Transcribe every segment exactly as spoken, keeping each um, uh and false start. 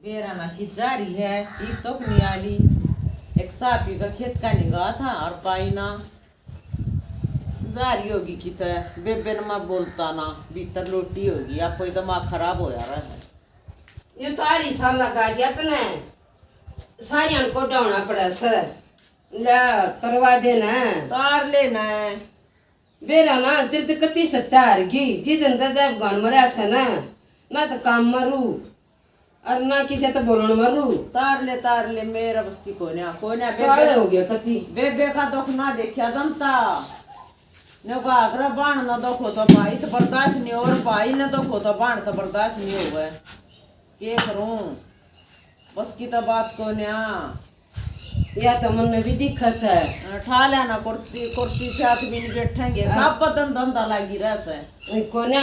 बेरा ना की जा रही है, ईब तो नहीं आली। एक चाह पी का खेत का निगाह था और पाई ना जा रही होगी किते। बेबे ने मैं बोलता ना, भीतर लोटी होगी, आप कोई दिमाग खराब हो जा रहा है। यो तारी साला का गया तने, सारियां को डावना पड़ा से। ले, तरवा दे ना। तार ले ना। बेरा ना, तेरे ते कती सत्ता हार गई, जिदन ते जब गान मरया से ना, ना तो काम मरू, और ना किसे तो बोलन मरू। तार ले, तार ले, मेरा बस की कोन्या, कोन्या। तारे बेबे हो गया कती। बेबे का दुख ना देखा जनता। ने का अगर बाण ना दुखो तो भाई तो बर्दाश्त नहीं, और भाई ना दुखो तो बाण तो बर्दाश्त नहीं होवे। के करूं, बस की तो बात कोन्या। या तो मन भी दिखा से। ठा लेना कुर्सी, कुर्सी पे हाथ भी नहीं बैठेंगे। हाँ। सब बदन धंधा लागी रह से। कोन्या,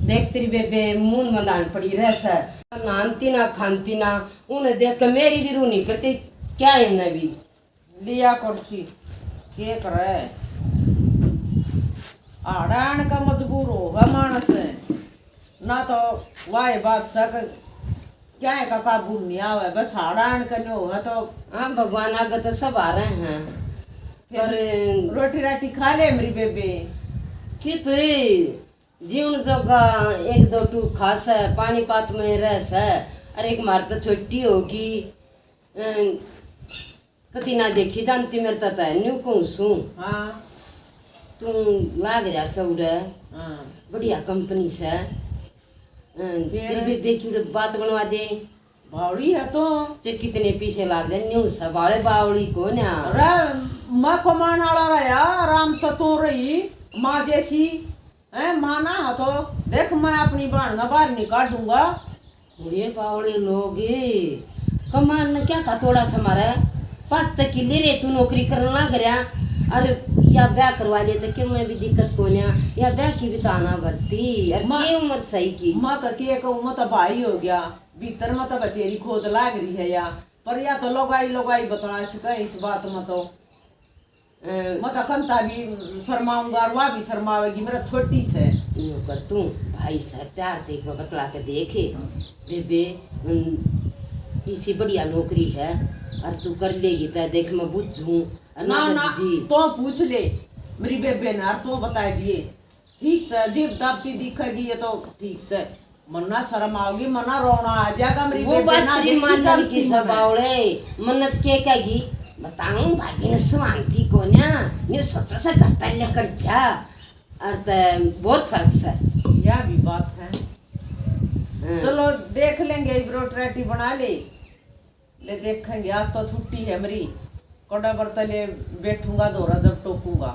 देख तेरी बेबे मुंह मलान पड़ी रह से। नानती ना खानती ना, उन्हें देख के मेरी भी रूह नहीं करती, क्या इन्हें भी। लिया कुर्सी, के करे? आड़ान का मजबूर होगा मानस, ना तो वाह बात सक क्या है का काबू नहीं आवे, बस हाड़ा आन कने हो है तो। हाँ, भगवान आगे तो सब आ रहे हैं। फिर पर रोटी राटी खा ले मेरी बेबे। कि तू जीवन जोगा एक दो टूक खा से, पानी पात में रह से, और एक मार तो छोटी होगी। अं, कती ना देखी जानती, मेरे तो तै न्यू कहूँ सूं। हाँ। तू लाग रहा से उड़े। हाँ। बढ़िया कंपनी से। अं, फिर? तेरी बेबे की उड़े बात बनवा दे। बावली है तो। चाहे कितने पीछे लाग जाए, न्यू से बावले बावली को ना। अरे, मैं कमान वाला रहा, आराम से तो रही, माँ जैसी। हैं, माना हो तो देख, मैं अपनी बाण ना बाहर नहीं काढूंगा। ये बावले लोग, कमान ने क्या का थोड़ा सा मारा है? पाँच तक की ले रे, तू नौकरी करने लग रहा। अरे, या ब्याह करवा ले तो क्यों, मैं भी दिक्कत कोन्या, या ब्याह की भी ताना भरती। अरे, माँ, के उम्र सही की? मैं तो के कहूँ, मैं तो भाई हो गया, भीतर में तो बतेरी खोद लाग रही है या, पर या तो लुगाई लुगाई बता सके इस बात में तो। अ, मैं तो कंता भी शर्माऊंगा और वह भी शर्मावेगी, मेरा छोटी से। यूं कर तू, भाई से प्यार ते एक बार बतला के देखे, बेबे, अम, इसी बढ़िया नौकरी है और तू कर लेगी तो देख मैं बुझूं। और ना, ना, ना, जी। तो पूछ ले मेरी बेबे ने और तो बता दिए। ठीक से, जीभ दाबती दिखेगी ये तो ठीक से। मन्ना शर्म आओगी, मन्ना रोना आ जाएगा मेरी वो बेबे बात ना, तेरी देखी मानन चलती की सब मन्ना। बावले, मन्नत के कहेगी, बताऊं भाभी ने सुनानती को ना, न्यू सोचो से घर तक लेकर जा। और ते बहुत फर्क से। यह भी बात है। हाँ। चलो देख लेंगे, इब रोटी राटी बना ले। ले देखेंगे, आज तो छुट्टी है मेरी, कड़ा बर्तन ले बैठूंगा धोरा जब टोकूंगा।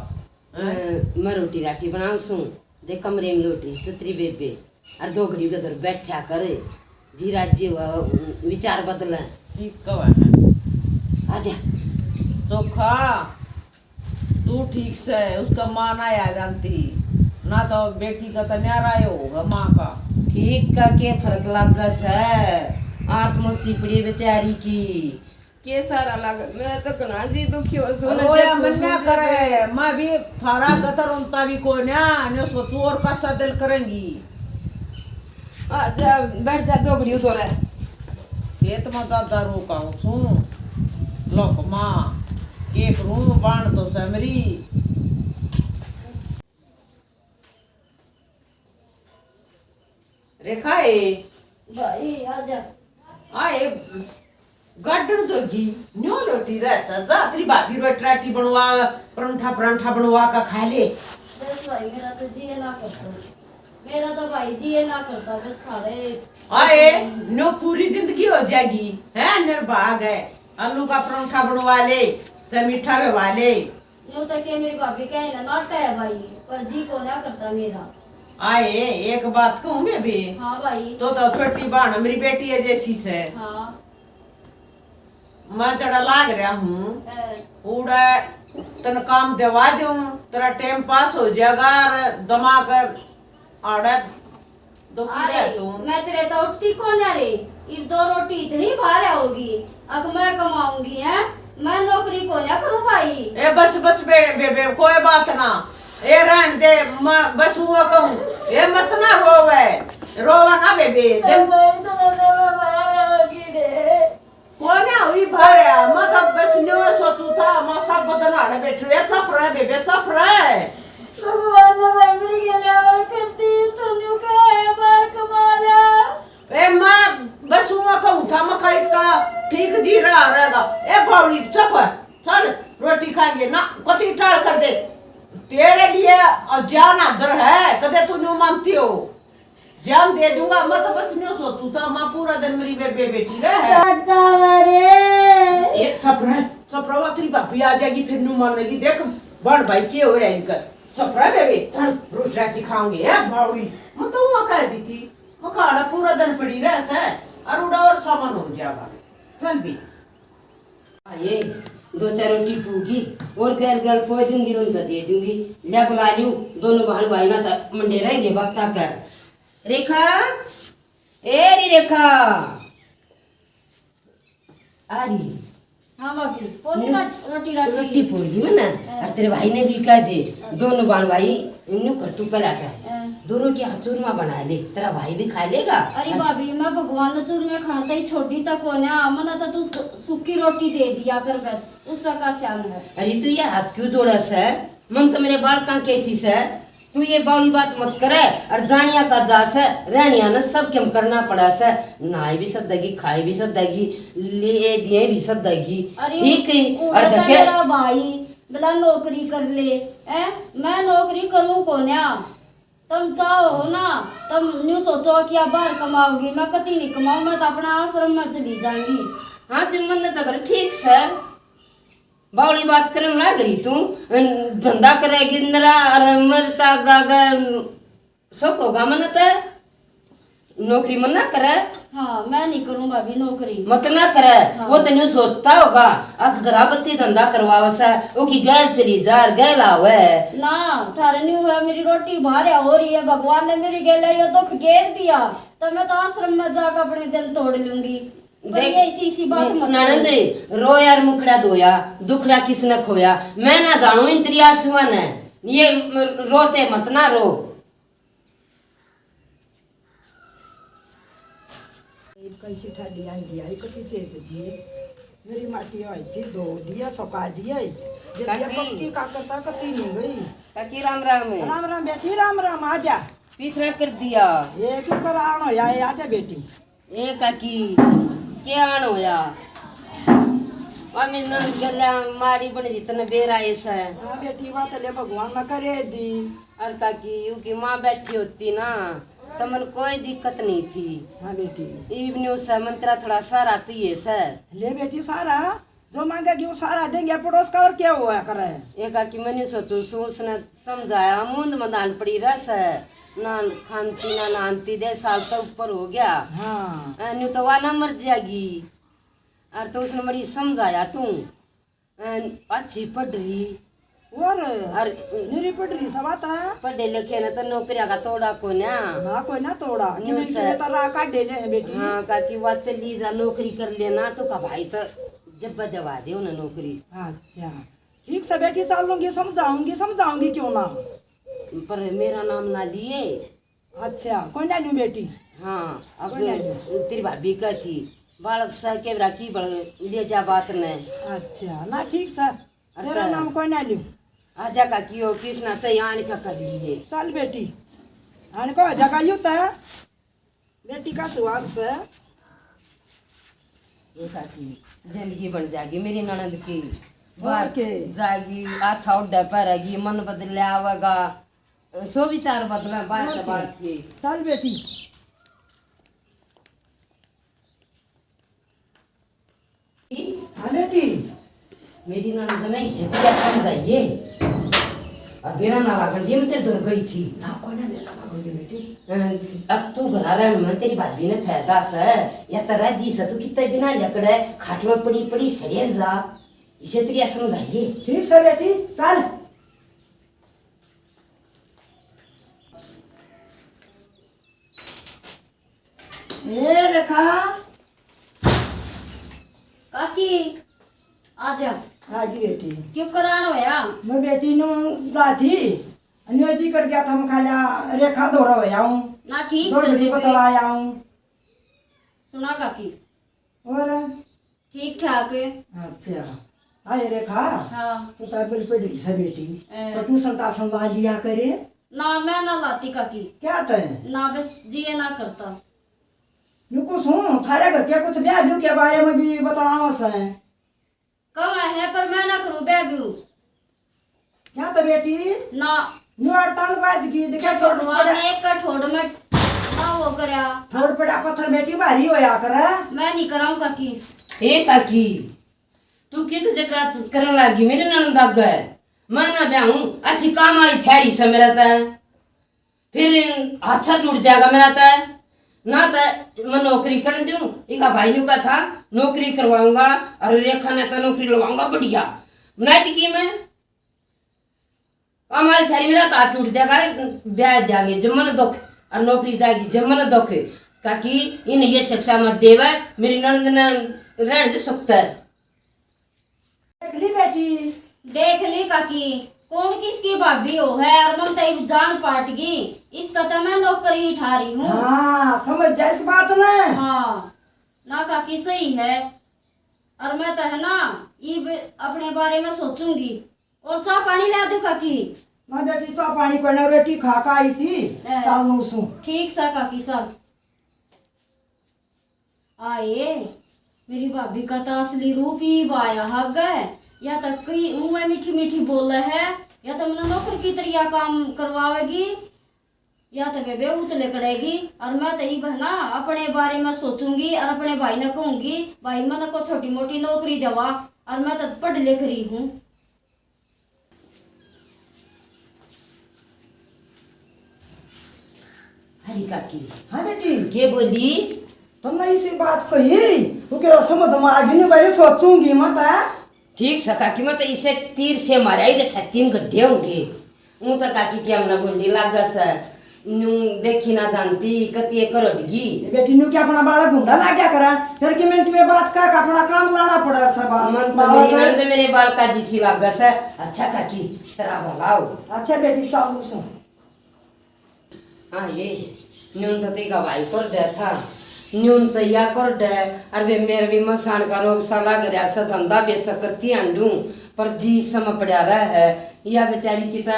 हैं? अ, मैं रोटी राटी बनाऊं सूं, दे कमरे में लोटी से तेरी बेबे, और दो घड़ी उधर बैठा कर, जी राजी हुआ, विचार बदले। ठीक कहा है। आजा। चोखा। तू ठीक से, उसका माँ ना आ जानती, ना तो बेटी का तो न्यारा ही होगा माँ का। ठीक का के फर्क लागे से, आत्मा सिपड़ी बेचारी की। के सारा लागे, मेरा तो घणा जी दुखी हो सो, रोया मन्ना करे, मैं भी थारा गतर उनता भी कोन्या, ने सोचू और कच्चा दिल करेंगी। आ जा, बैठ जा, दो घड़ी उधर है। खेत में दादा रो कहूँ सूं, लोक माँ, के करूँ, बाण तो समरी। रेखा ए। भाई, आजा। आए, गाडन तो गी, न्यो लोटी रह सा, जा तेरी भाभी रोटी राटी बनवा, परांठा, परांठा बनवा का खा ले। बस भाई, मेरा तो जी ना करता। मेरा तो भाई जी ये ना करता, बस सारे आए, न्यो पूरी जिंदगी हो जाएगी, है निर्भाग है। आलू का परांठा बनवा ले, ते मीठा बेवा ले। न्यू तो के मेरी भाभी कहे ना नाटा है भाई, पर जी को ना करता मेरा। आए, एक बात कहूँ बेबे? हाँ भाई। तो, तो छोटी बाण मेरी बेटी है जैसी से। हाँ। मैं जड़ा लाग रहा हूँ, हैं। उड़े तन काम देवा दूँ, तेरा टाइम पास हो जाएगा और दिमाग आड़े दुखी अरे, रह तू। मैं तेरे तो उठती कोन्या रे, इब दो रोटी इतनी भार होगी, अक मैं कमाऊंगी, हैं? मैं नौकरी कोन्या करूँ भाई। ए, बस, बस, बे-, बेबे, कोई बात ना। ए, रहन दे, म-, बस वो कहूँ, ए, मत ना रोवे, रोवा ना बेबे, जब मैं तो, मैं तो, मैं तो, ये तो फ्राई। भगवान ने भाई मेरी गेले और करती, तू न्यू कहे बाहर कमा लिया। ए माँ, बस हुआ कहूँ था, मखा इसका ठीक जी रहा रहेगा। ए बावली, चुप, चल, रोटी खाएंगे ना, कती टाल कर दे। तेरे लिए और जान हाजिर है, कदे तू न्यू मानती हो। जान दे दूंगा, मैं तो बस न्यू सोचू था, माँ पूरा दिन मेरी बेबे बैठी रहे। टाटा रे। ए, चुप रह, चुप रह, तेरी भाभी आ जाएगी, फिर न्यू मानेगी। देख, बहन भाई के हो रहे इनकर। चुप रह बेबे, चल, रोटी राटी खाओगे, ए बावली। मैं तो वहाँ कह दी थी, मैं कहा, "आड़ा पूरा दिन पड़ी रह से, और उड़ा और सामान हो जाएगा।" चल भी। ये दो चार रोटी पूगी और गैल गैल पोई दूंगी, उनका दे दूंगी। ले बुला लियो, दोनों बहन भाई ना तो मंडे रहेंगे वक्ता कर। रेखा, ए री रेखा, आ री। हाँ भाभी, पोती न्यू ना रोटी राटी। रोटी पोई दी मैंने, हाँ। और तेरे भाई ने भी कह दे, दोनों बहन भाई न्यू कर तू पहला कर। हाँ। दो रोटी हाथ चूरमा बना ले, तेरा भाई भी खा लेगा। अरे भाभी, मैं भगवान ने चूरमे खान तई छोड़ी तक कोन्या, मना तो तू सूखी रोटी दे दिया कर बस, उसका का शान है। अरे तू ये हाथ क्यों जोड़ा से? मन तो मेरे बालकां कैसी से, तू ये बावली बात मत करे। और जानिया का जा से, रहनिया न सब के हम करना पड़ा से, नहाई भी सदेगी, खाई भी सदेगी, ले दिए भी सदेगी। अरे ठीक है। और उड़े तो देखे मेरा भाई भला नौकरी कर ले, हैं? मैं नौकरी करूँ कोन्या। तुम चाहो हो ना, तुम न्यू सोचो कि आप बाहर कमाओगी, मैं कती नहीं कमाऊँ, मैं तो अपना आश्रम में चली जाऊंगी। हाँ, तुम मन तो भर ठीक से। बावली बात करन लाग रही तू। अन धंधा करेगी नरा, अरे मरता गागा सुख होगा मन ते। नौकरी मन ना करे। हाँ, मैं नहीं करूँ भाभी नौकरी। मत ना करे। हाँ। वो तो न्यू सोचता होगा, अक घरा बत्ती धंधा करवावे से, ओकी गैल चली जा, और गैल आवे। ना, थारे न्यू है, मेरी रोटी भारे हो रही है, भगवान ने मेरी गेले यो दुख गेर दिया, तो मैं तो आश्रम में जाकर अपने दिल तोड़ लूंगी। पर देख, ये इसी, इसी बात मत ननद, करो। रो यार मुखड़ा धोया, दुखड़ा किसने खोया, मैं ना जानू इन तेरी आंसुआ ने, ये रोचे मत ना रो। एक कैसी ठंडी आंधी आई, कति चेत दिए। मेरी माटी आई थी, धो दिया, सुखा दिया। जब ये काकी। पक्की काकर था, कति नहीं गई। काकी, राम राम। राम राम बेटी, राम राम, आजा। पीछे कर दिया। ये क्यों कर आन होया, ये आजा बेटी। ए काकी, के आन होया? वा मेरी ननद गल्या माड़ी बन रही, तने बेर आए से। हाँ बेटी, वा तो ले भगवान ना करे दी। और काकी, यू की माँ बैठी होती ना, तो मन कोई दिक्कत नहीं थी। हाँ बेटी। ईब न्यू से मन तेरा थोड़ा सहारा चाहिए से। ले बेटी सहारा, जो मांगेगी वो सहारा देंगे, पड़ोस का और क्या हुआ करे। ए काकी, मैं न्यू सोचू सू, उसने समझाया, मूंद में धान पड़ी रह से, ना खानती ना नहानती, दे साल तो ऊपर हो गया। हाँ। अ, न्यू तो वा ना मर जाएगी। और तो उसने मरी समझाया तू, अ, अच्छी पढ़ रही। और और मेरी पढ़ रही सवाता। पढ़े लिखे ना तो नौकरिया का तोड़ा कोन्या। ना कोई ना तोड़ा, कि न्यू मेरी से। के तो राह काट दे ले है बेटी। हाँ, काकी वा चली जा, नौकरी कर लेना, तो का भाई तो जब दवा दे उन्हें नौकरी। अच्छा, ठीक से बेटी, चालूंगी, समझाऊंगी, समझाऊंगी क्यों ना। पर मेरा नाम ना लिए। अच्छा, कोई ना लूं बेटी। हाँ, अब कोई ना लूं। तेरी भाभी का थी, बालक सा के राखी बड़ ले जा बात ने। अच्छा, ना ठीक सा, अच्छा। तेरा नाम कोई ना लूं। आजा काकी, ओ किस ना चाहिए आने का कर लिए। चल बेटी, आने को आजा का यू ता। बेटी का स्वाद से। ये काकी, जिंदगी बन जाएगी मेरी ननद की। और बाहर के? जाएगी, अच्छा ओढ़े पहरेगी, मन बदले आवेगा। सो विचार बदला बाहर और से के? बाहर की। चल बेटी। हाँ बेटी। मेरी ननद ने इसे क्या समझाइए। अब बेरा ना लागण दिए, मैं तेरे धर गई थी। ना, कोई ना, बेरा ना लागण दिए बेटी। अ, अब तू घरा रहन में, तेरी भाभी ने फायदा से, या तेरा जी से तू कितने बिना लकड़े, खाट में पड़ी पड़ी सड़ियन जा। इसे तेरी समझाइए। ठीक से बेटी, चल। ए रेखा। काकी, आजा। आ गई बेटी। क्यों करान होया? मैं बेटी नु जा थी, अन्यो जी कर गया था, मैं खाला रेखा धोरा होया हूँ। ना ठीक दो से जी जी। बतला आया हूँ। सुना काकी। और? ठीक ठाक। अच्छा। हाय रेखा, हाँ। तू तो बड़ी पढ़ी लिखी से बेटी, ए। पर ट्यूशन तासन ला लिया करे। ना, मैं ना लाती काकी। क्या तय? ना, बस जी ये ना करता। न्यू कुछ हूँ, थारे घर के कुछ ब्याह ब्यू के बारे में भी बतलावा से। कम है, पर मैं ना करूँ ब्याह ब्यू। क्या तो बेटी? ना। न्यू अड़ताल बाज की, देखे हे ठोड़ भगवान, पड़ा। एक का ठोड़ में ना वो करया। ठोड़ पड़ा पत्थर बेटी भारी होया करे। मैं नहीं कराऊँ काकी। ए काकी, तू कित जगह करन लागी मेरे ननद आगे? मैं ना ब्याहूं, अच्छी काम वाली ठहरी से मेरा तै। फिर हादसा टूट जाएगा मेरा तै। ना तै मैं नौकरी करन दूं, इका भाई न्यू का था, नौकरी करवाऊंगा और रेखा ने तो नौकरी लवाऊंगा बढ़िया। नाटकी में काम वाली ठहरी मेरा तो हाथ टूट जाएगा, ब्याह जाएंगे जब मन दुख और नौकरी जाएगी जब मन दुख। काकी इन ये शिक्षा मत देवे, मेरी ननद ने रहने दे सकता है। देख ली बेटी। देख ली काकी, कौन किसकी भाभी हो है और मन तई जान पाट गई। इसका तो मैं नौकरी ही ठा रही हूँ। हाँ, समझ जा इस बात ने। हाँ, ना काकी सही है। और मैं तो है ना, इब अपने बारे में सोचूंगी। और चाह पानी ला दूं काकी? ना बेटी, चाह पानी कोई ना, रोटी खा के आई थी। ए, चाल लूं सूं। ठीक सा काकी, चल। आए, मेरी भाभी का तो असली रूप ही बाया हग है। या तो कई मुंह में मीठी मीठी बोले है, या तो मैंने नौकर की तरिया काम करवावेगी, या तो बेबे उतले कड़ेगी। और मैं तो इब है ना अपने बारे में सोचूंगी और अपने भाई ने कहूंगी, भाई, मैंने को छोटी मोटी नौकरी देवा, और मैं तो पढ़ लिख रही हूँ। हरी काकी। हाँ बेटी। के बोली? तुमने इसी बात कही, वो के समझ में आ गई नहीं, भाई सोचूंगी मत है। ठीक से काकी, मैं तो इसे तीर से मारा ही तो छाती में गड्ढे होंगे। ऊं तो काकी के हमने गुंडी लागे से। न्यू देखी ना जानती, कती एक करोड़गी। ये बेटी, न्यू क्या अपना बालक गुंडा ना क्या करा? फिर की मिनट में बात का, का अपना काम लाना पड़ा सब। मन तो बालक मेरी है। ननद मेरे बालका जी सी लागे से। अच्छा काकी, तेरा भला हो। अच्छा बेटी, चालू सु। हाँ, ये न्यून तो तेगा भाई कर दे था, न्यून तो या कर दे। अरे बे, मेरे भी मसान का रोग सा लाग रहा से, धंधा बेसा करती आंडू, पर जी सम पड़ा रहा है। या बेचारी कितना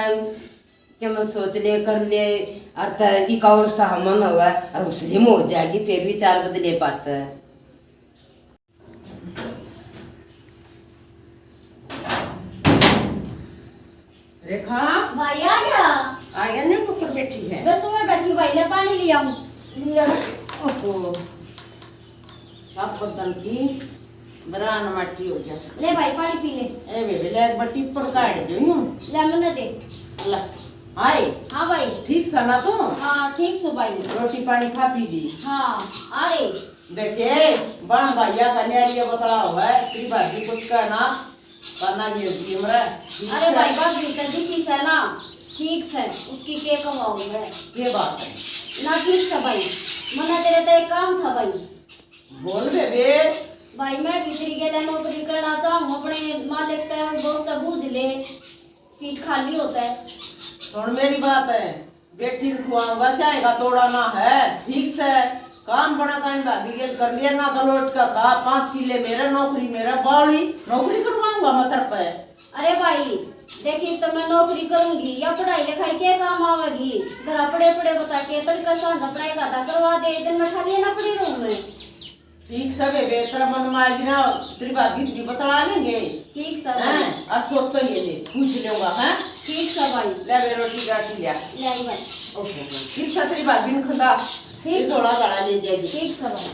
के मैं सोच ले, कर ले, और त इका और सहमन होवे, और उसने में हो जाएगी, फिर भी चार बदले पाछे। रेखा। भाई आ गया। आ गया, न्यू ऊपर बैठी है। बस मैं बैठी भाई, ले पानी ले आऊं। लिया। ओहो। सब बदन की बरान माटी हो जा। ले भाई, पानी पी ले। ए बेबे, ले एक बाटी ऊपर काट दे यूं। ले, मन्ने दे। ले। आए। हाँ भाई। ठीक सा ना तू? हाँ, ठीक सो भाई। रोटी पानी खा पी ली? हाँ, आए। देखे, बाण भाइया का न्यारी बतला हुआ है, तेरी भाभी कुछ कहना, करना ये, ये मरे। अरे भाई, भाभी तो जिसी से ना, ठीक से, उसकी के कहवाऊं मैं? के बात है? ना ठीक से भाई, मना तेरे तो एक काम था भाई। बोल बेबे। भाई, मैं भी तेरी गेले नौकरी करना चाहूँ, अपने मालिक का दोस्त बूझ ले, सीट खाली होता है। सुन मेरी बात है, बेटी ने खुआऊंगा, चाहेगा तोड़ा ना है, ठीक से। काम बना ताई भाभी गेल कर लिया ना, तो लौट का खा, पाँच किले मेरे, नौकरी मेरा, बावली नौकरी करवाऊंगा मैं तेरे पे। अरे भाई, देखी तो मैं नौकरी करूंगी या पढ़ाई लिखाई के काम आवेगी? घर पड़े पड़े बता के तड़का सांझ पढ़ाई का करवा दे, दिन में खाली ना पड़ी रहूं मैं। ठीक से बेबे, तेरा मन में आएगी ना, तेरी भाभी भी बतला लेंगे। ठीक से भाई। हैं? और सोच तो ये ले, पूछ लेगा, हैं? ठीक से भाई। ले बे, रोटी राटी ले। ले आई भाई। ओहो, ठीक से तेरी भाभी ने खंदा, ठीक ये से। थोड़ा घड़ा ले जाएगी। ठीक से भाई।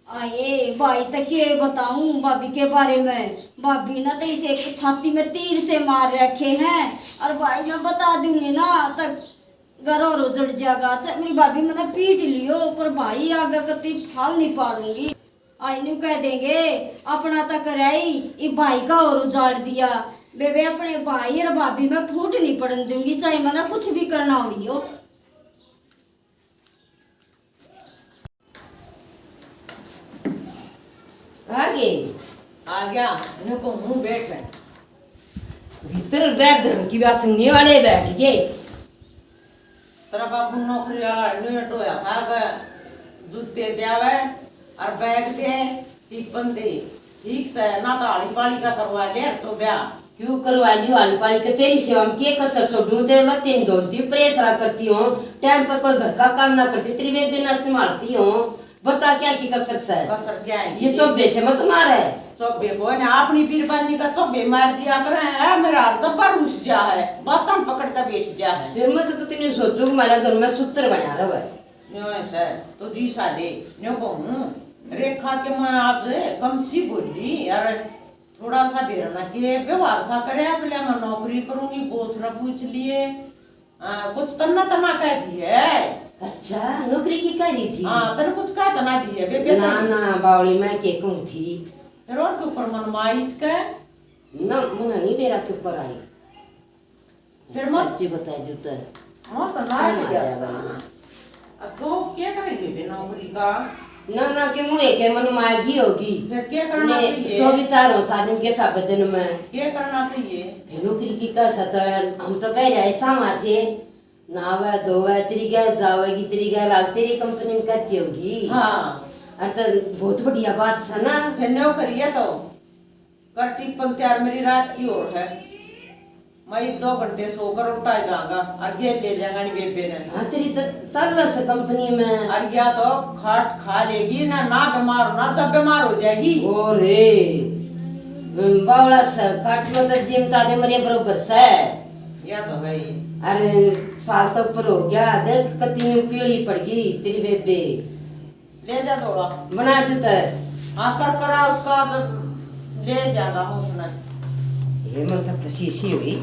आए भाई, तो के बताऊं भाभी के बारे में। भाभी ना तो इसे एक छाती में तीर से मार रखे हैं, और भाई मैं बता दूंगी ना, तो घर और उजड़ जाएगा। अच्छा, मेरी भाभी मैंने पीट लियो, पर भाई आगे कती फाल नहीं पाड़ूंगी। आज न्यू कह देंगे, अपना तो कराई, ये भाई का और उजाड़ दिया। बेबे, अपने भाई और भाभी में फूट नहीं पड़न दूंगी, चाहे मैंने कुछ भी करना हुई हो। आ गए? आ गया, इन्हें को मुंह बैठ है। भीतर बैठ धर्म की बात सुनने वाले बैठ गए। तेरा बाबू नौकरी वाला नहीं टोया था, अगर जूते द्यावे और बैग दे, टिप्पन दे। ठीक से, ना तो आली पाली का करवा ले तो ब्याह। क्यों करवा लियो आली पाली के? तेरी सेवा में के कसर छोड़ूं? तेरे लत्ते नहीं धोती, प्रेस रहा करती हूँ, टाइम पे कोई घर का काम ना करती, तेरी बेबी ना संभालती हूँ। बता क्या की कसर से? कसर क्या है ये की? चोबे से मत मारे। चोबे को ने अपनी बीरबानी का चोबे मार दिया करे है, मेरा हाल तो पर रुस जा है, बातन पकड़ के बैठ जा है। फिर मैं तो कितनी सोचूं कि हमारा घर में सूत्र बना रहा है। न्यो है सर, तो जी साले, न्यो कहूँ, रेखा के मैं आज कम सी बोली, यार, थोड़ा सा बेरा ना के व्यवहार सा करे, बोले मैं नौकरी करूंगी, बॉस ने पूछ लिए, आ, कुछ तन्ना तन्ना कह दी है। अच्छा, नौकरी की कह रही थी? हाँ, तने कुछ कह तना दी है, बेबे ना, तने? ना, बावली मैं के कहूँ थी। फिर और के ऊपर मन माई इसके? ना, मन नहीं बेरा के ऊपर आई। फिर मत सच्ची बता जू तो। हाँ, तो ना समझ आ गया। जाएगा। अब तो क्या करेगी बे नौकरी का? ना, ना, के मुँह के मन मागी होगी। फिर क्या करना ने चाहिए? सौ विचार हो साधन के सब दिन में। क्या करना चाहिए? फिर नौकरी की कह सत, हम तो पहले ऐसा थे, नहावे धोवे, तेरी गैल जावेगी, तेरी गैल आग, तेरी कंपनी में करती होगी। हाँ। अरे तो बहुत बढ़िया बात है ना। फिर नौकरी है तो कर टिप्पण तैयार मेरी रात की और है। मैं एक दो घंटे सोकर उठा ही जाऊंगा और गेल ले जाऊंगा नी बेबे ने। हाँ, तेरी तो चल से कंपनी में। और या तो खाट खा लेगी ना, ना बीमार हो, ना तो बीमार हो जाएगी। ओ रे, हम्म, बावला से काट में तो जिम तारे मरे बरोबर से। या तो है ही। अरे, साल तो ऊपर हो गया, देख कितनी पीली पड़ गई तेरी बेबे। ले जा थोड़ा। बना देता है। हाँ, कर करा उसका तो ले जागा मैं उसने। ये मन तक तो सी सी हुई।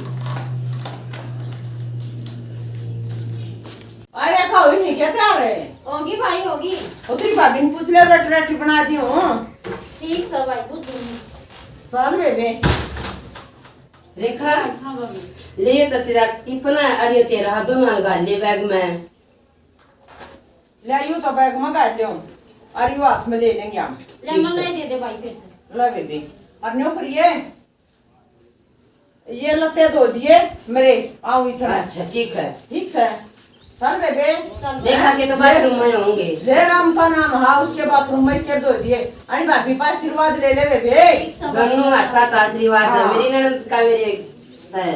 अरे, खाओ ही नहीं क्या तैयार है? होगी भाई, होगी। ओ, तेरी भाभी ने पूछ ले, रोटी राटी बना दी हूँ। ठीक सर भाई, बुझ दूंगी। चल बेबे। रेखा, हाँ भाभी। ले तो तेरा टिफिन है, अरे तेरा हाथ दोनों गाल ले बैग में। ले, यू तो बैग मंगा लियो, और यू हाथ में ले लेंगे हम। ले, ठीक मन्ना से। ही दे दे भाई फिर तो। ले बेबी, और न्यू करिए, ये लत्ते धो दिए मेरे, आओ इधर। अच्छा, ठीक है। ठीक है, चल बेबे। चल। देखा के तो बाथरूम में होंगे। ले राम का नाम, हाँ, उसके बाथरूम में इसके धो दिए। अरे भाभी पास आशीर्वाद ले ले बेबे। ठीक सब। दोनों हाथ का आशीर्वाद है, हाँ। मेरी ननद का मेरे है।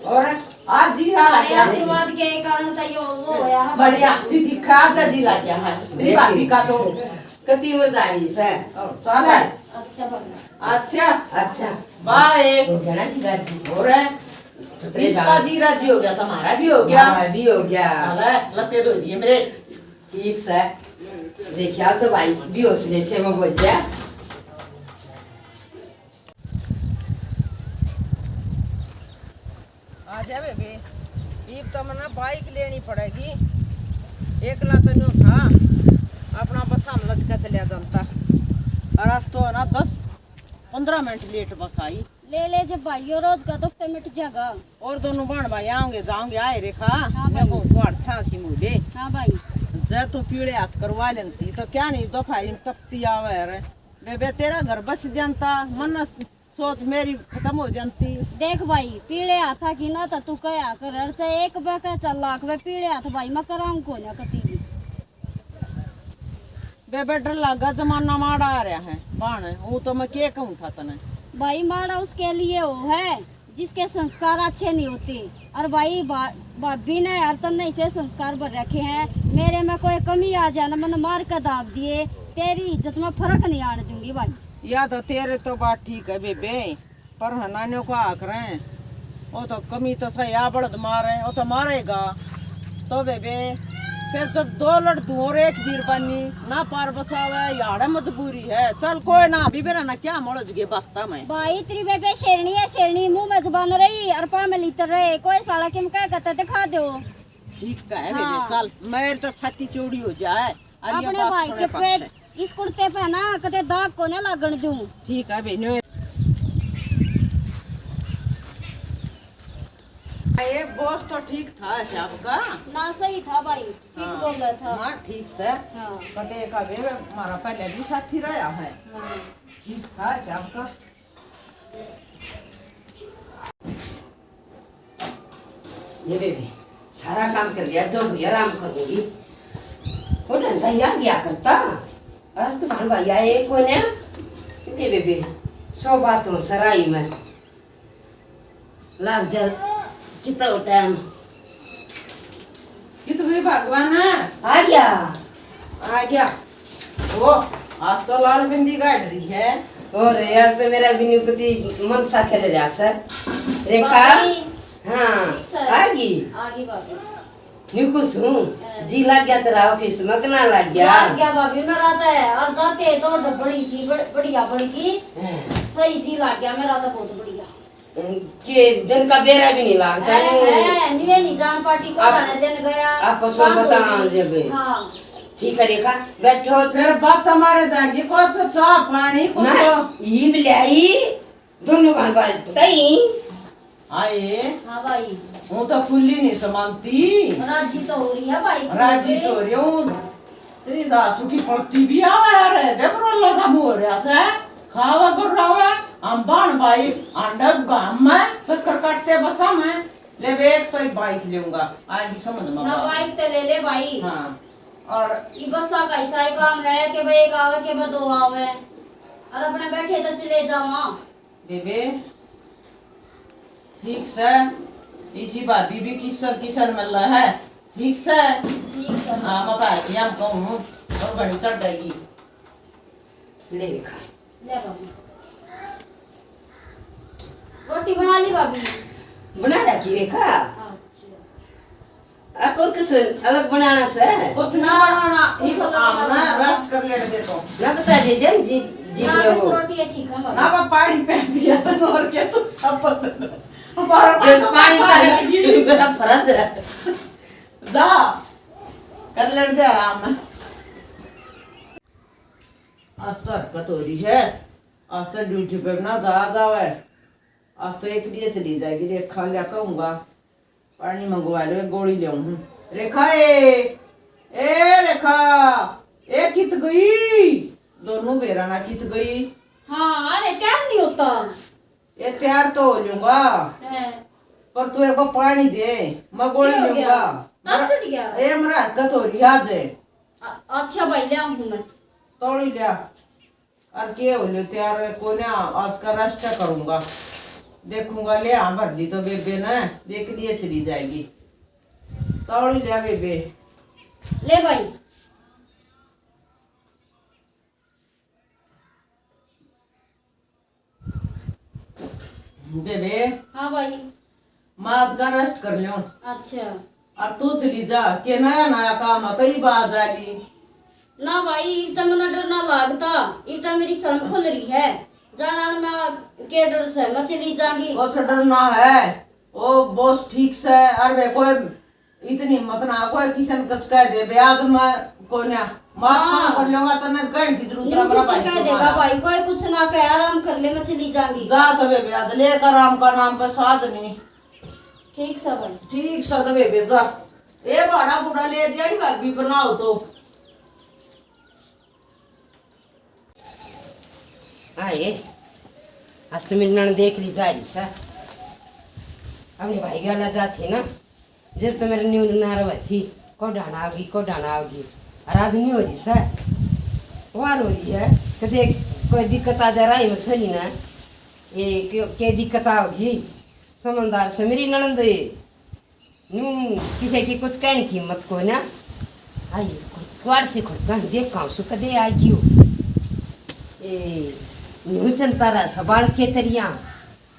और आज जी हाँ तुम्हारे लग गया। आशीर्वाद के कारण तो यो वो होया है। बड़ी हस्ती दिखा, आज जी लग गया है। तेरी भाभी का तो। कति मजा आई सै। और चल है। अच्छा बना। अच्छा। अच्छा। बाय। हो गया ना जी राजी। और है। इसका जी राजी हो गया, तुम्हारा भी हो गया। हमारा भी हो गया। चल है, लत्ते धो दिए मेरे। ठीक सै। देखिया तो भाई भी हौसले से मैं बोल दिया। आ जा बेबे, इब तो मना बाइक लेनी पड़ेगी। एकला तो न्यू था, अपना बस हम लद के चलिया जानता। और आज तो है ना दस पन्द्रह मिनट लेट बस आई। ले ले जब भाई, यो रोज का दुख तो मिट जाएगा। और दोनों बहन भाई आओगे जाओगे, आए रेखा। हाँ मैं भाई। को स्वार छासी मुझे। हाँ भाई। जै तू पीले हाथ करवा लेती तो क्या नहीं दफा इन तपती आवे रे। बेबे तेरा घर बस जानता, मन सोच मेरी खत्म हो जाती। देख भाई, पीले हाथा की ना तो तू कहा कर, अर चाहे एक बके चल लाख वे पीले हाथ भाई मैं कराऊं को ना कती भी। बेबे डर लगा, जमाना माड़ा आ रहा है बाण, वो तो मैं के कहूं था तने। भाई माड़ा उसके लिए हो है जिसके संस्कार अच्छे नहीं होते। और भाई भा-, भाभी ने और तन्ने इसे संस्कार भर रखे हैं। मेरे में कोई कमी आ जाए ना, मैंने मार के दाब दिए, तेरी इज्जत में फर्क नहीं आने दूंगी भाई। या तो तेरे तो बात ठीक है बेबे, पर हनान्यों को आख रहे हैं, वो तो कमी तो सही आ बड़द मारे, वो तो मारेगा। तो बेबे, फिर जब दो लड़ दूं और एक बीरबानी ना पार बसावे, यार मजबूरी है। चल कोई ना, अभी बेरा ना क्या मोड़ जुगे बस्ता में। भाई तेरी बेबे शेरनी है, शेरनी मुंह में जुबान रही और पाँव में लीतर रहे, कोई साला किम कह कहते दिखा दो। ठीक है बेबे, हाँ। चल मेरी तो छाती चौड़ी हो जाए। अरे ये अपने बात भाई सुने के पाछे। पेट इस कुर्ते पे ना कदे दाग को ना लागण दूं। ठीक है बेनो। ये बॉस तो ठीक था आपका? ना सही था भाई, ठीक हाँ। बोला था। हाँ ठीक से। हाँ। कदे का बे हमारा पहले भी साथी रहा है। हाँ। ठीक था आपका। ये बेबे, सारा काम कर लिया, दो घड़ी आराम करूंगी। वो डंडा याद या करता। आज तो भाण भाई आए कोने। ए बेबे, सौ बात हो सराई में। लाग जा, कितना हो टाइम? कित गई भगवान? आ गया। आ गया। ओ, आज तो लाल बिंदी काट रही है। और यार, तो मेरा बिन्नू पति मन सा खेल रहा सर। रेखा। भाभी। हाँ, ठीक सर। आ गई। आ गई भाभी। न्यू खुश हूँ। हाँ। जी लग गया तेरा ऑफिस में, कि ना लग गया? लग गया भाभी, मेरा तो है। और जाते तो बड़ी सी, बड़-, बढ़िया बन गई। हाँ। सही जी लग गया मेरा तो, बहुत बढ़िया। के दिन का बेरा भी नहीं लागता है, न्यू। है, न्यू ये नहीं जान पाती, कौन आप, आने दिन गया, आपस में कहाँ बताना धोबी। जब हाँ। ठीक है रेखा, बैठो। फिर बात हमारे दागी को तो चाह पानी को ना, तो। ये भी ले आई, दोनों भान भान तई। आए। हाँ भाई। हूँ तो फुल्ली नहीं समानती। राजी तो हो रही है भाई। राजी तो हो रही हूँ। तेरी सासू की पड़ती भी आवे है रे, दे बरोला सा मुंह हो रहा से। खावा कर रहा है, हम बाण भाई, आंडा गाम में चक्कर काटते बसा में। ले बे, एक तो ही बाइक लेऊंगा, आएगी समझ में ना, बात। बाइक तो ले ले भाई। हाँ। और ये बसा का ऐसा ही काम है कि भाई एक आवे कि भाई दो आवे, और अपने बैठे तो चले जावा। बेबे, ठीक सै, इसी भाभी भी किसन किसन मिल रहा है, ठीक सै। ठीक सै। हाँ, मत आती हम कहूँ, और घड़ी चढ़ जाएगी। ले खा। ले भाभी। रोटी बना ली भाभी? बना रखी रेखा। अच्छा। अक और कुछ अलग बनाना सै? कुछ ना बनाना, इस आम ना रस्ट कर लेने दे तो। ना बता दे जन जी, जी ना, बस लोगों। रोटी है, ठीक है, ना बा पानी पहन दिया तो और क्या तू सब पसंद। हमारा ये पानी पानी पानी लगी। मेरा फर्ज है। जा, कर लेने दे आराम। आज तो हरकत हो रही है, आज तो ड्यूटी पे ना जा जावे। आज तो एक लिए चली जाएगी, रेखा लिया कहूंगा, पानी मंगवा लो, एक गोली ले आऊं। रेखा ए, ए रेखा, ए कित गई? दोनों बेरा ना कित गई? हाँ, अरे क्या नहीं होता? ये तैयार तो हो लूंगा, हैं। पर तू एक बार पानी दे, मैं गोली क्या हो गया? लूंगा। ताप मेरा, चढ़ गया? ए मेरा हरकत हो रही है आज। अ-, अच्छा भाई, ले आऊं मैं। तौली लिया। और के हो ले तैयार कोन्या, आज का रेस्ट करूंगा, देखूंगा ले हाँ भर दी तो बेबे ने देख लिए चली जाएगी। तौली लिया बेबे। ले भाई। बेबे। हाँ भाई। मैं आज का रेस्ट कर लियो। अच्छा। और तू चली जा, के नया नया काम है, कई बात आ ली। ना भाई, इब तो मन्ने डर ना लागता, इब तो मेरी शर्म खुल रही है। जाना न मैं के डर से, मैं चली जाऊंगी। कुछ डर ना है, ओ बॉस ठीक से, और वे कोई इतनी हिम्मत ना कोई किसी ने कुछ कह दे, ब्याज में कोई ना, माफ हाँ। कर लूंगा, तन्ने कहने की जरूरूत नहीं, है, मेरा तू तो भाई कह देगा तुम्हारा। भाई, कोई कुछ ना कहे, आराम कर ले, मैं चली जाऊंगी। जा तो बे ब्याज लेकर आराम का नाम पे साध नहीं। ठीक सा भाई। ठीक सा तो बे, बे जा। ए भाड़ा बूढ़ा ले दिया नहीं भाभी बनाओ तो। आए, आज तो मेरी ननद देख ली जा रही सा। अपने भाई गैल जाती ना, जब तो मेरे न्यू ना रहे थी, को ढाना आओगी, को ढाना आओगी। और आज नहीं हो रही सा, वार हो रही है। कदे कोई दिक्कत आ जा रही मछली ना, ये के, के दिक्कत आओगी? समझदार से मेरी ननद ये। न्यू किसी की कुछ कहने की हिम्मत को ना। आई, क्वार से खुद कहीं देख, कहाँ से कदे आ गई हो। ए, न्यू चलता रहा, सबाल के तरिया।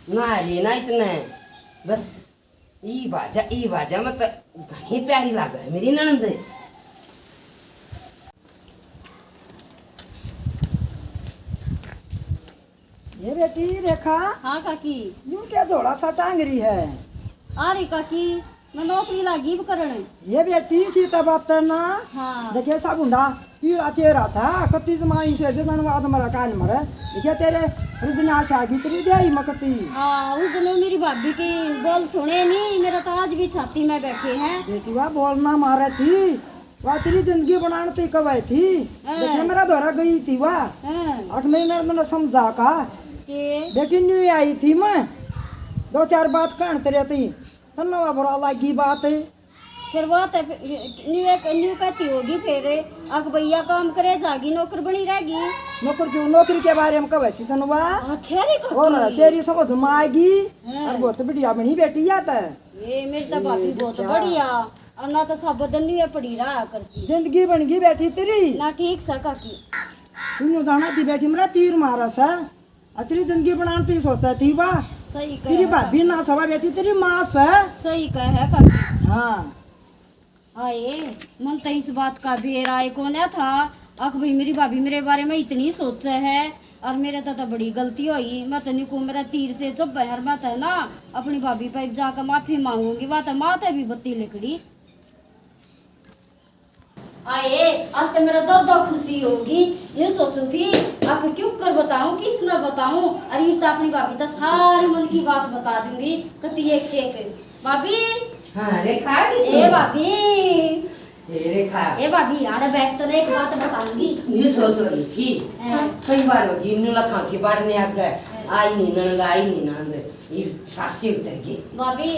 ना लेना इतने। बस, ई बाजा, ई बाजा मत घणी प्यारी लागे है मेरी ननद। ये बेटी रेखा। हाँ काकी। यूं क्या झोला सा टांग रही है? आ रही काकी, मैं नौकरी लागी भी करण। ये बेटी सी तब बात ना। हाँ। देखे सा बुंडा पीला चेहरा था, कत्ती जमाई से जदन वाद मरा कान मरे। देखे तेरे रुजना से आगी तेरी देही मकती। हाँ, उस दिन वो मेरी भाभी की बोल सुने नहीं, मेरा तो आज भी छाती में बैठे हैं। बेटी वाह बोलना मारे थी। वा तेरी जिंदगी बनान तू कब आई थी? हाँ। देखे मेरा धोरा गई थी वा। हाँ। अक मेरी ननद ने समझा का। के? बेटी न्यू आई थी मैं। दो चार बात कहन तेरे ती। तन्ने वा बुरा लागी बात। फिर वो तो न्यू एक, न्यू कहती होगी फिर। अक भैया काम करे जागी, नौकर बनी रहेगी। नौकर क्यों? नौकरी के बारे में कहे थी तनु वा? अच्छा रे काकी। और तेरी समझ में आएगी। हैं। और बहुत बढ़िया बनी बेटी या तो। ये मेरी तो भाभी बहुत बढ़िया। और ना तो सब दिन ये पड़ी रहा करती। जिंदगी बन गई बेटी तेरी। ना ठीक सा काकी। तू न्यू जाना थी बेटी, मेरा तीर मारा सा। अतरी जिंदगी बनाने की सोचा थी वा। सही कहे तेरी है भाभी काकी। ना सवा बेटी, तेरी माँ से। सही कहे है काकी। हाँ। हाय, मन तो इस बात का बेरा ए कोन्या था। अक भाई, मेरी भाभी मेरे बारे में इतनी सोचे है, और मेरे तो, तो बड़ी गलती होई। मैं तो निको मेरा तीर से चुप है, और मैं तो ना अपनी भाभी पे जाकर माफी मांगूंगी। वह तो माँ ते भी बत्ती लिकड़ी। आए, आज तो मेरा दो दो खुशी होगी। यूं सोचू थी, अक क्यों कर बताऊं, किस ना बताऊं। अरे, तो अपनी भाभी तो सारी मन की बात बता दूंगी, कती एक एक। भाभी। हाँ, रेखा आ गई ए तू? भाभी। ए, रेखा। ए भाभी, आड़े बैठ तो एक बात बताऊंगी। ये सोच रही थी, हाँ। कई बार होगी, इन्नू लखा थी बाहर ने आके, हाँ। आई नहीं ननद, आई नहीं ननद, ये सासी उतर गई। भाभी,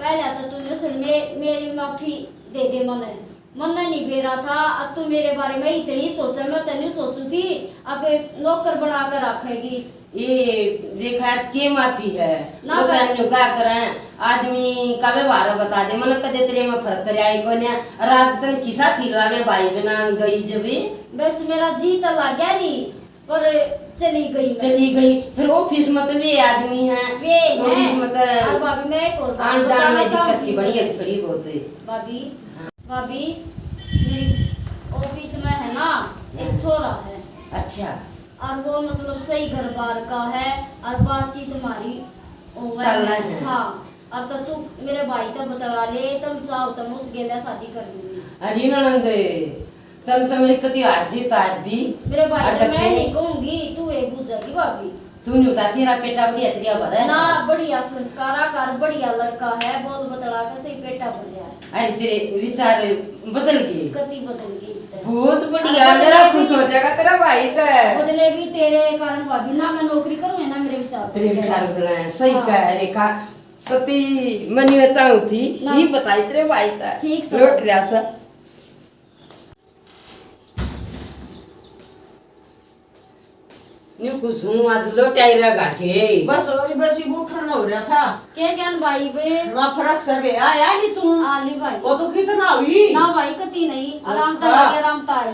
पहले तो तू न्यू सुन, मे-, मेरी माफी दे दे मने। मन्ने नहीं बेरा था, अब तू मेरे बारे में इतनी सोचे, मैं तन्नू सोचू थी, अब नौकर बना कर रखेगी। ये रेखा, के माफी है? ना वो कर। तन्नू का करें, आदमी का व्यवहार बता दे, मन कदे तेरे में फर्क कर आई कोन्या। रात तन किसा खिलवा में भाई बना गई जब। बस मेरा जी तो लग गया नहीं, पर चली गई मैं। चली गई। फिर ऑफिस में तो वे आदमी हैं। वे ऑफिस हैं। में तो और भाभी, मैं एक और बात आन जान बताना में दिक्कत सी चाहूंगी। बनी है थोड़ी बहुत। भाभी, हाँ। भाभी, मेरी ऑफिस में है ना, एक हाँ। छोरा है। अच्छा। और वो मतलब सही घर बार का है और बातचीत हमारी वो चल रहा है। हाँ। अब तो तू मेरे भाई तो बतला ले, तुम चाहो तो मैं उस गेल्या शादी कर लूंगी। अरे ननंद, तन तो मेरी कति हासी तार दी। मेरे भाई और तो मैं देखे नहीं कहूंगी, तू ये बुझेगी भाभी। तू नहीं उठा, तेरा पेटा बढ़िया तरिया भरा है। ना, बढ़िया संस्कार का, बढ़िया लड़का है, बोल बतला के सही पेटा भर रहा है। अरे तेरे विचार बदल गए। कति बदल गए। बहुत बढ़िया, और बदले जरा भी खुश हो जाएगा तेरा भाई तो। बदले भी तेरे कारण भाभी ना, मैं नौकरी करूँ है ना, मेरे विचार तेरे बदले। विचार बदला है, सही हाँ। कह रेखा। कति मनी में चाहूं थी, ना। ये बताई तेरे भाई का। ठीक से। लौट रहा सा। न्यू कुछ हूँ, आज लौट आई रहा घाटे। बस, बस ये उठण ना हो रहा था। के ज्ञान भाई बे? ना फर्क से बे, आ, आ ली तू? आ ली भाई। वो तो कितना हुई? ना भाई, कती नहीं। आराम तो हाँ। आई, आराम तो आई।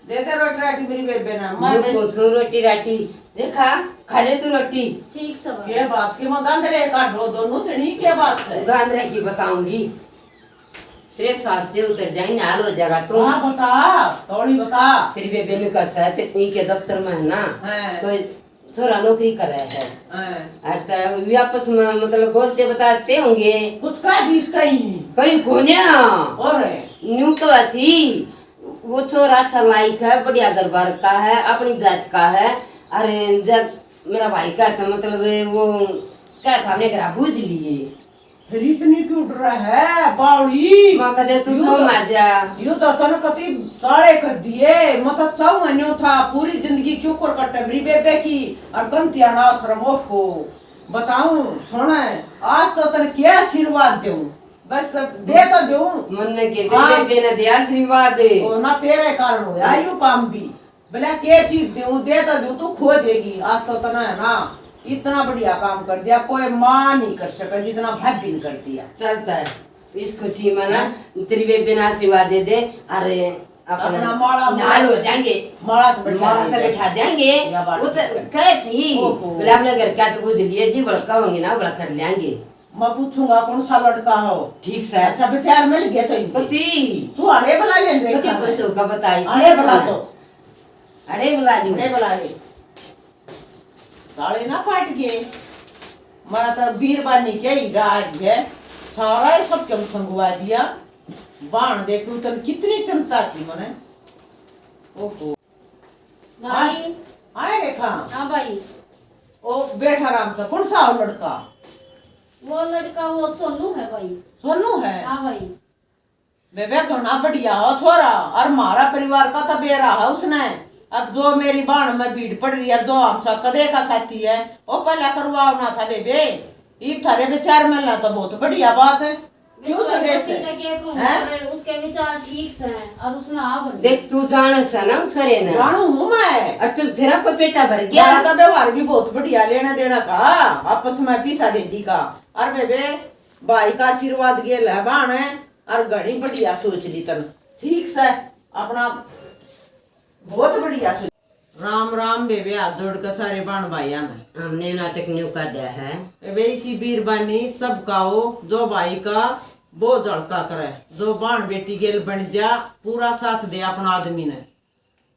दे दे रोटी राटी मेरी बेबे ना। मैं न्यू बस कुछ हूँ, रोटी राटी। रेखा, खा ले तू रोटी। ठीक से भाई। के बात की मैं गांधरे काटो दोनों तनी, के बात है? गांधरे की बताऊंगी। तेरे सास से उतर जाए, नाल हो जाएगा तू। हाँ, बता, तौली बता। तेरी बेबे ने कहा है, तेरे पी के दफ्तर में है ना, हाँ। कोई छोरा नौकरी करे है। हाँ। और तो वे आपस में मतलब बोलते बताते होंगे। कुछ कह दी इसका ही। कहीं कोन्या। और? न्यू तो थी, वो छोरा अच्छा लायक है, बढ़िया घर बार का है, अपनी जात का है। अरे जब मेरा भाई का था, मतलब वो क्या था, हमने घर बूझ लिए। फिर इतनी क्यों डरा है, बावली? माँ कदे तू यू छो तो, माजा। यू तो तन कति चाले कर दिए। मैं तो चाहूँ न्यू था, पूरी जिंदगी क्यों कर कटे मेरी बेबे की, और कंतियाना आश्रम ओफो। बताऊं, सुन, आज तो तन क्या आशीर्वाद दूं, बस दे तो दूं। मन ने के तेरे हाँ। बेबे ने दिया आशीर्वाद। ओ, ना तेरे कारण होया यू काम भी। भला के चीज दूं, दे तो दूं, तू खो देगी। आज तो तने है ना, इतना बढ़िया काम कर दिया, कोई माँ नहीं कर सके जितना भाभी ने कर दिया। चलता है, इस खुशी में ना, हाँ? तेरी बेबे ने आशीर्वाद दे दे, अरे अपना अपना माला नाल हो जाएंगे। माला तो बैठा माला तो देंगे। बैठा देंगे। या बात वो तो ठीक है। कहे थी, ओहो। बोले अपने घर का तो बुझ लिए जी, बड़का होंगे ना, बड़ा कर लेंगे। मैं पूछूंगा कौन सा लड़का हो। ठीक से। अच्छा, विचार मिल गया तो इनको। कती। तू अड़े बुला ले रे कती का। खुश होकर बताई। अड़े बुला तो। अड़े बुला ली। अड़े बुला ले। ताले ना पाट गए। मारा तो बीरबानी के ही राज है। सारा ही सब क्यों संगवा दिया। बाण देख तन कितनी चिंता थी मने। ओहो। भाई। आए रेखा। हाँ भाई। ओ बैठा राम तो कौन सा हो लड़का? वो लड़का वो सोनू है भाई। सोनू है? हाँ भाई। बेबे घना बढ़िया हो छोरा, और म्हारा परिवार का तो बेरा है उसने। अब जो मेरी बाण में भीड़ पड़ रही है, जो हमसा कदे का साथी है, वो पहला करवाओ ना था बेबे। इब थारे विचार में ना तो बहुत बढ़िया बात है। क्यों संदेश है? तो के कहूं, हैं? पर उसके विचार ठीक से हैं और उसने हाँ बोल देख, तू जाने से ना उठरे ना। जानू हूँ मैं। और तू फिर पर पेटा भर गया। ज्यादा व्यवहार भी बहुत बढ़िया, लेना देना का, आपस में पीसा दे दी का। और बेबे, भाई का आशीर्वाद गेल है बाण, और घणी बढ़िया सोच ली तन। ठीक से, अपना बहुत बढ़िया सोच। राम राम बेबे, हाथ जोड़ के सारे बाण भाइयां ने। हमने नाटक न्यू काढ़ा है। वे इसी बीरबानी सबका हो, जो भाई का बोझ हल्का करे, जो बाण बेटी गेल बन जा, पूरा साथ दे अपना आदमी ने।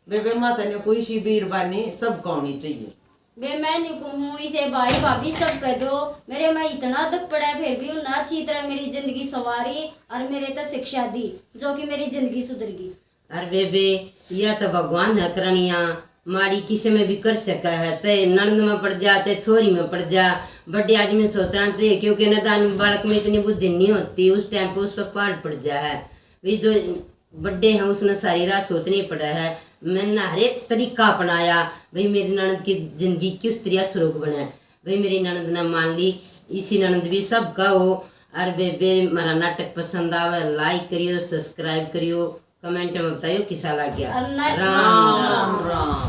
बेबे माता ने कोई सी बीरबानी सबका होनी चाहिए। बे मैं नहीं कहूँ, इसे भाई भाभी सब कह दो। मेरे में इतना दुख पड़ा है, फिर भी उन्हें अच्छी तरह मेरी जिंदगी संवारी और मेरे तो शिक्षा दी, जो कि मेरी जिंदगी सुधर गई। अरे बेबे, यह तो भगवान है करणिया, माड़ी किसी में भी कर सका है, चाहे ननद में पड़ जा, चाहे छोरी में पड़ जा। बड़े आदमी सोचना चाहिए, क्योंकि निदान बालक में इतनी बुद्धि नहीं होती, उस टाइम पे उस पर पहाड़ पड़ जा है। वे जो बड़े हैं, उसने सारी राह सोचनी पड़ा है। मैंने हर एक तरीका अपनाया, भाई, मेरी ननद की जिंदगी किस तरह सुरग बने। भाई, मेरी ननद ने मान ली, इसी ननद भी सबका हो। और बेबे, हमारा नाटक पसंद आवे, लाइक करियो, सब्सक्राइब करियो, कमेंट में बताइयो किसा लग गया। और ना- राम राम। राम राम।